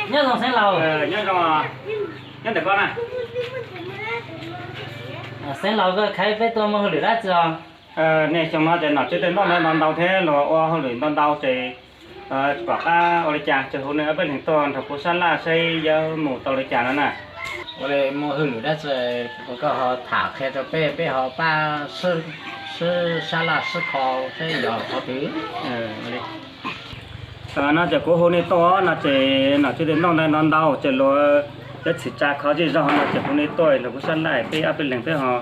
Nyob zoo xeev laus. Nyob zoo, nyob ntawm koj na. Xeev laus, koj khaiv peb tuaj muaj hauj lwm dab tsi os? Nej xyoo no ces nom tswv tej noj ntau ntau thiab los ua hauj lwm ntau ntau ces tsis pom qab ua li cas, ces hu nej ob peb leeg tuaj nrog kuv sab laj saib yuav mus tau li cas no na. Ua li muaj hauj lwm dab tsi, koj ho tham qhia rau peb, peb ho pab sib sab laj sib kho saib yog qhov twg. No ces kuv hu nej tuaj no ces nom tswv tej noj ntau ntau ces luag yuav txhim tsa kho zej zog no ces hu nej tuaj nrog kuv sab laj peb ob peb leeg peb ho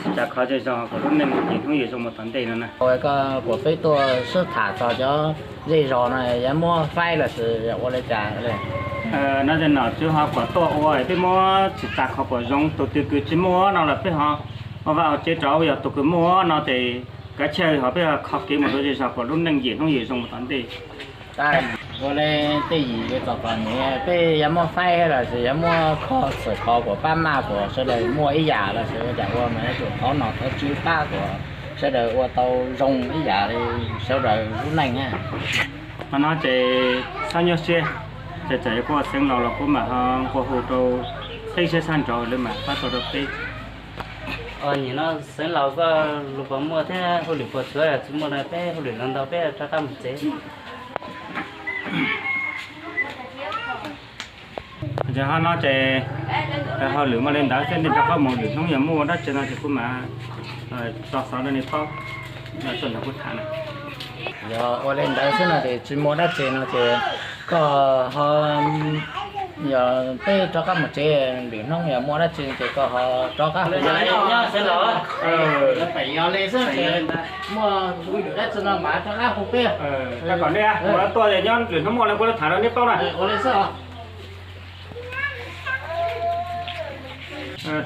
txhim tsa kho zej zog kom lub neej yim hnub yim zoo mus tom ntej no na. Koj puas peb tuaj sib tham txog cov zej zos no yuav muab faib los sis ua li cas? No ces nom tswv ho kom tuaj ua peb muab txhim tsa kho kom zoo, tus twg kws tsis muaj no los peb ho ua vaj ua tsev rau, yog tus kws muaj no ces kav chaw ho peb ho kho kev mus rau zej zog kom lub neej yim hnub yim zoo mus tom ntej. Ua li tej yim txom txom nyem peb yuav muab faib los sis yuav muab kho txhim kho kom pab maj kom sawv daws muaj ib yam los sis ua cas ua mas yuav tsum thov nom thov tswv pab kom sawv daws ua tau zoo ib yam li sawv daws lub neej na. Qhov no ces txhob nyuaj siab, ces txawm yog koj ua xeev laus los kuv mam ho nqua hu rau peb sab sab nraud lawv mam pab tau rau peb. Nim no xeev laus koj lus puas muaj thiab hauj lwm puas tshuav? Tsis muaj no peb hauj lwm ntau ntau peb rov qab mus tsev. Ces ho no ces hauj lwm muaj li ntawd xwb, nej rov qab mus, lwm hnub yog muaj dab tsi no ces kuv mam tso xov rau nej paub, tuaj nrog kuv tham na. Yog ua li ntawd xwb no ces tsis muaj dab tsi no ces koj ho, yog peb rov qab mus tsev, lwm hnub yog muaj dab tsi ces koj ho rov qab hu. Yog li xwb ces muaj dab tsi no mas rov qab hu peb. Koj kom nej tuaj nyob lwm hnub muaj li kuv tham rau nej paub na. Ua li xwb os.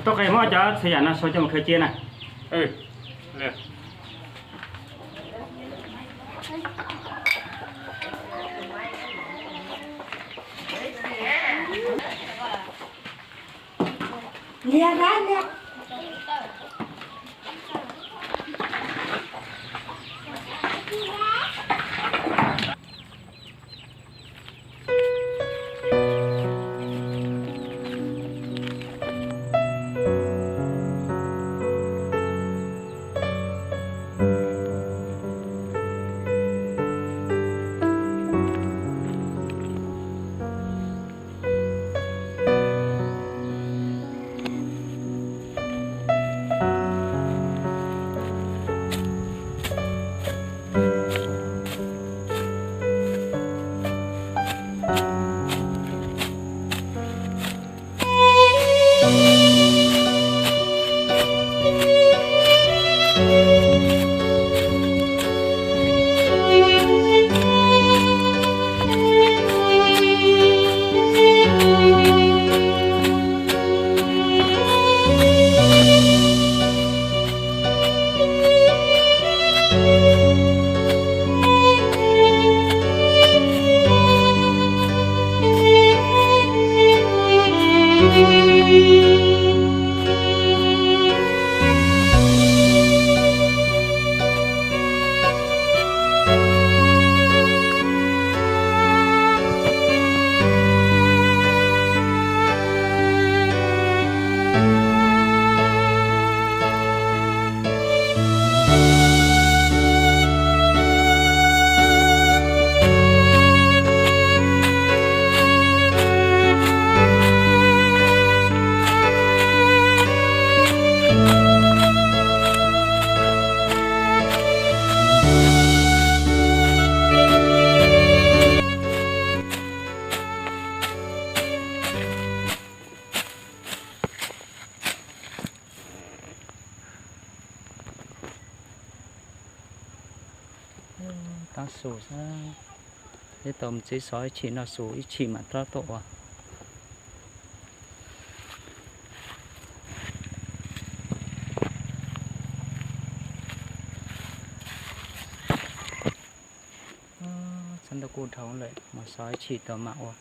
Tuaj qe muab cov txhua yam no sau coj mus khaws cia na. Tav su xwb, peb tau mus txiv xov ib chim noj su ib chim mam rov tuaj ua. Txhob ntau kuj dhau lawm, mus xov ib chim tau mam ua.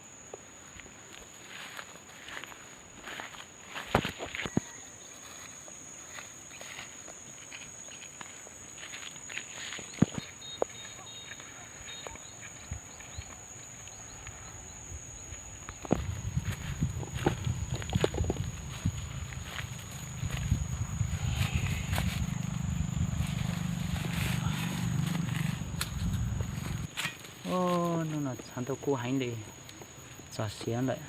Hnub no txhaj ntuj kub heev li, txog siav lawm,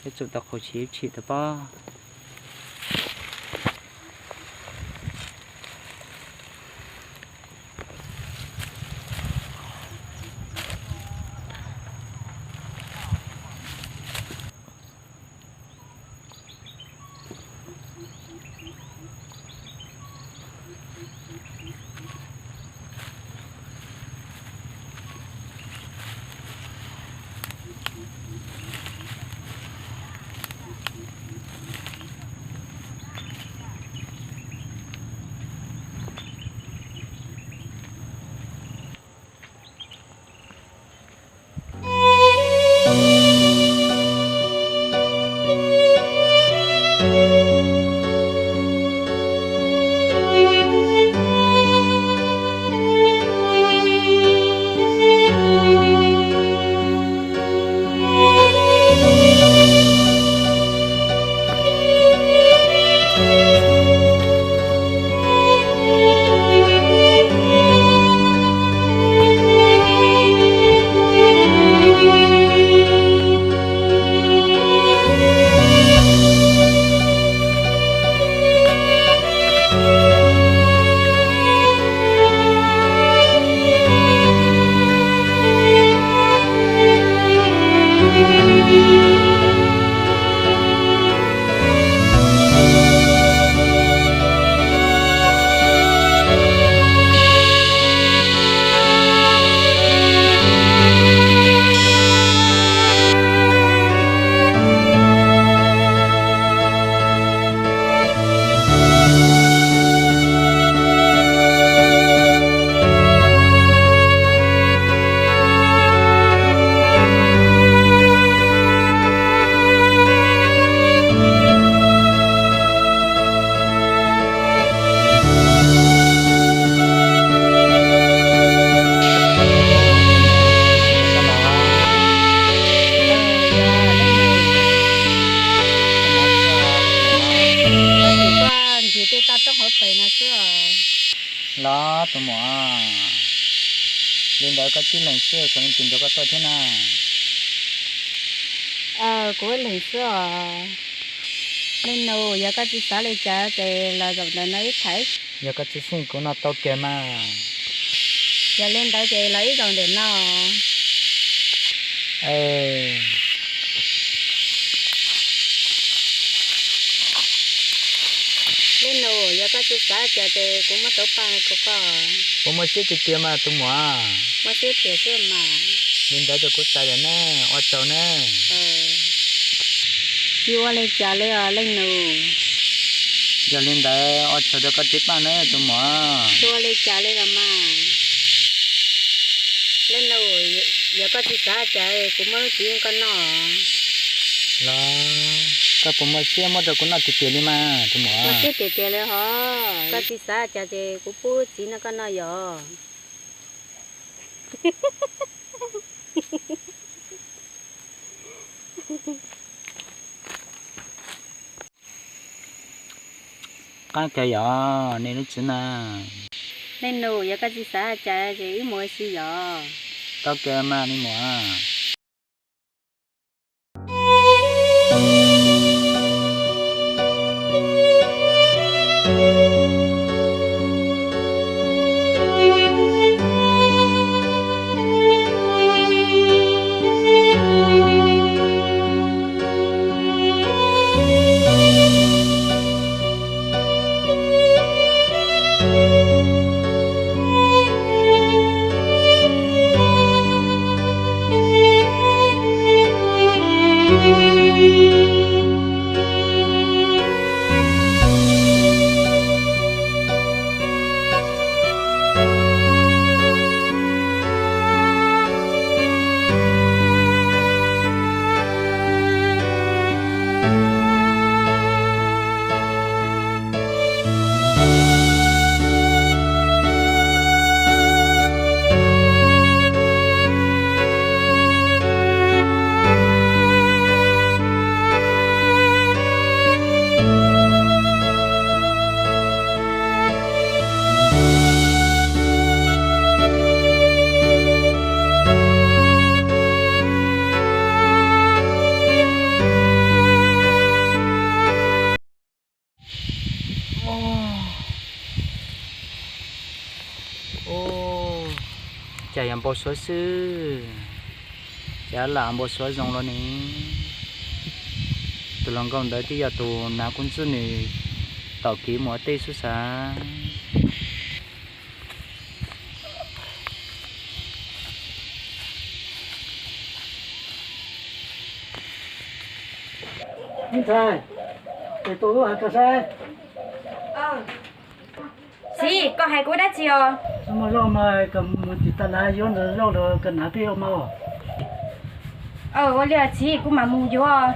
ib txwm tau qhov tshis tshim tau pob. Los tus muam, li ntawd koj tib leeg xwb xyov leej twg nrog koj tuaj thiab na? Kuv ib leeg xwb os. Leej nus, yog koj tsis xav li cas ces los zaum ntawm no wb tham. Yog koj tsis xyeej kuv no tau kawg mas. Yog li ntawd ces los wb zaum ntawm no. Leej nus, yog koj tsis xav cas ces kuv muab tau paj rau koj. Kuv muaj siab tiag tiag mas tus muam. Muaj siab tiag xwb mas. Li ntawd ces kuv txais lawm na, ua tsaug na. Tsis ua li cas li os leej nus. Yog li ntawd ua tsaug rau koj tib paj na tus muam. Tsis ua li cas li los mas. Leej nus, yog koj tsis xav cas kuv muab lub txiv rau koj noj. Los, koj puas muaj siab muab rau kuv noj tiag tiag li mas tus muam? Muaj siab tiag tiag li hos. Koj tsis xav cas ces kuv pub txiv no koj noj yom. Qab kawg yom, nej lub txiv na. Leej nus, yog koj tsis xav cas ces wb mus ua si yom. Tau kawg mas leej muam. Cas yog npau suav xwb, cas lam npau suav zoo los ne. Tus hluas nkauj ntawd twb yog tus hnav kub ntxub nws tom kev mus ua teb xwb xav. Ntxhais, ces tus lub hais koj saib. Txiv, koj hais kuv dab tsi os? Muaj loj mas kom mus tim tas lav yuav ntawd loj los kom hnav peb ua mov. Ua li txiv, kuv mam mus yuav.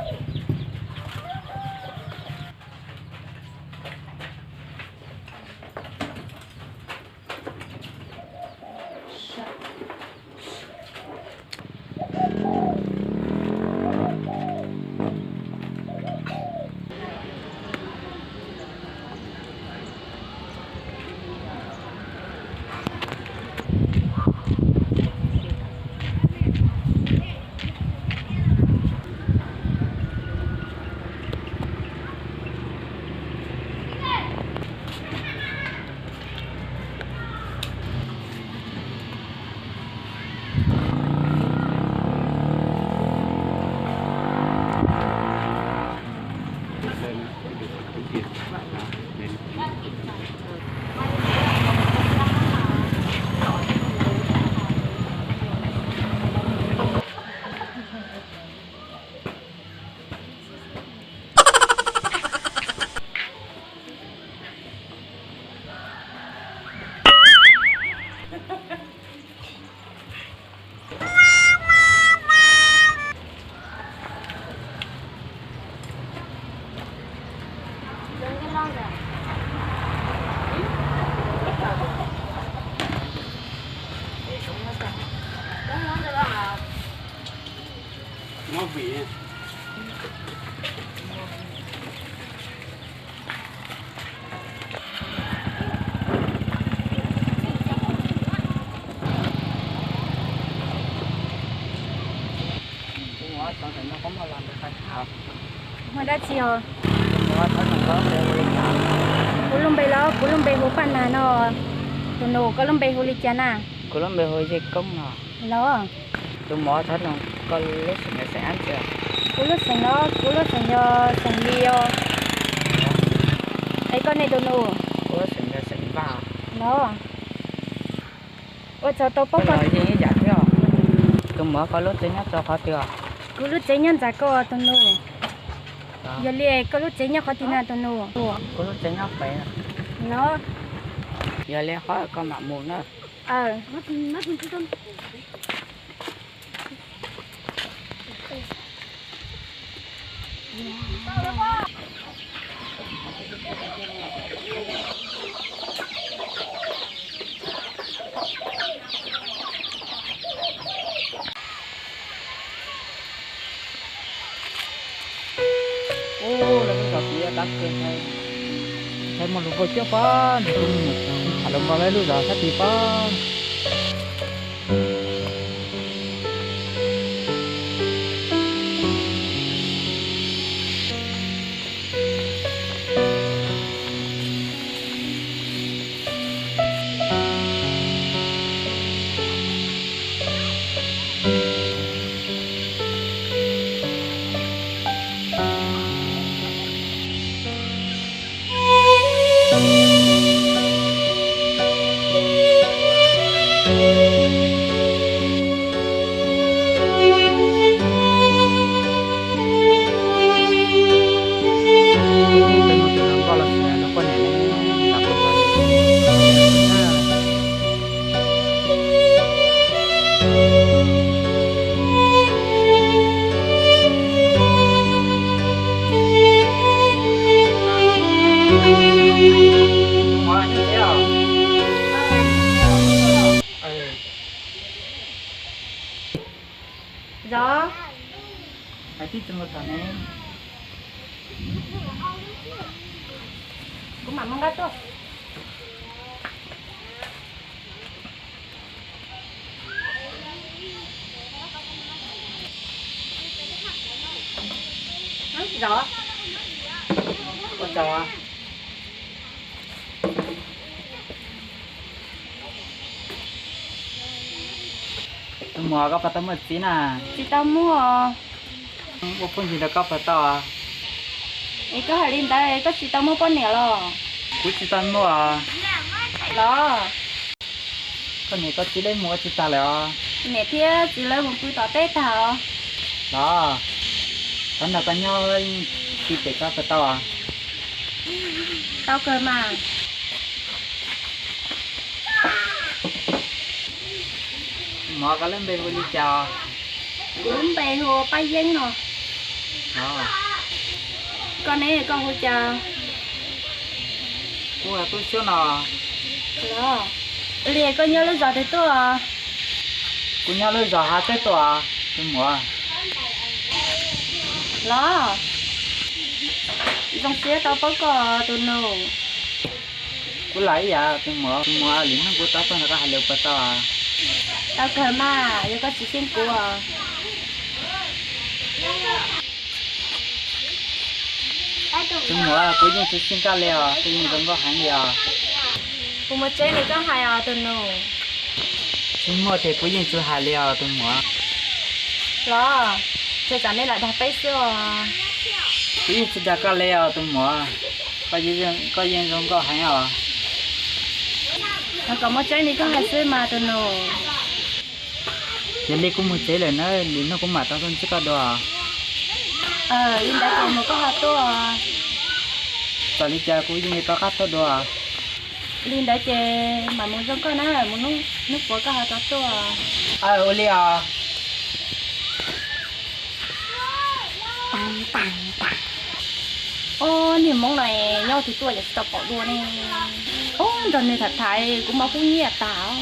Muaj dab tsi os? Kuv lub npe los, kuv lub npe hu Paj Nas no. Tus nus, koj lub npe hu li cas na? Kuv lub npe hu Yej Koob no. Los. Tus muam, thov nug koj lub xeem yog xeem dab tsi? Kuv lub xeem los, kuv lub xeem yog xeem Lis os. Es koj ne tus nus? Kuv lub xeem yog xeem Vaj. Los. Ua tsaug tau paub koj. Tus muam, koj lub tsev nyob rau qhov twg? Kuv lub tsev nyob ntawm koj tus nus. Yog li koj lub tsev nyob qhov twg na tus nus? Kuv lub tsev nyob pem. Los. Yog li qhov koj mam mus na. Ub, lawv lub zos tid dab kawg ntag. Ntshai muaj hluas nkauj coob pob, nws kuj mus tham hluas nkauj lawv lub zos sab tid pob. Zos, hais tib tug los tom ne. Kuv mam mus nqa tuaj. Zos, ua tsaug. Tus muam, koj puas tau muaj txiv na? Tsis tau muaj. Ua phooj ywg rau koj puas tau? Es koj hais li ntawd koj tsis tau muaj poj niam los? Kuv tsis tau muaj. Los? Koj niam koj txiv lawv mus ua tsi tag lawm os? Niam thiab txiv lawv mus pw tom teb tag os. Los? Thaum no koj nyob tsis pem koj puas tau? Tau kawg mas. Muam, koj lub npe hu li cas? Kuv lub npe hu Paj Yeeb no. Koj ne, koj hu cas? Kuv hu Tub Xyob no. Los, li koj nyob lub zos twg tuaj? Kuv nyob lub zos Hav Teb tuaj tus muam. Los, zoo siab tau paub koj tus nus. Kuv lam ib yam tus muam, tus muam, lwm hnub kuv rov tuaj nrog koj hais lus puas tau? Tau kawg mas, yog koj tsis xyeej kuv os. Tus muam, kuv yeej tsis xyeej koj li os, kuv yeej zoo nkauj heev li os. Kuv mus tsev li koj hais os tus nus. Tsis muaj ces kuv yeej tsis hais li os tus muam. Los, ces tsam nej lam dag peb xwb os. Kuv yeej tsis dag koj li os tus muam, koj yeej zoo nkauj heev os. Los kom mus tsev li koj hais xwb mas tus nus. Yog li kuv mus tsev lawm na, lwm hnub kuv mam rov tuaj ntsib koj dua. Li ntawd ces mus koj ho tuaj. Txawm li cas kuv yeej yuav rov qab tuaj dua. Li ntawd ces mam mus zoo koj na, mus hnub puav koj ho rov tuaj. Ua li os. Ob niag Hmoob no nyob twg tuaj ces tsis tau pom dua ne. Ub, nrog nws tham tham kuv mas kub nyiaj tas.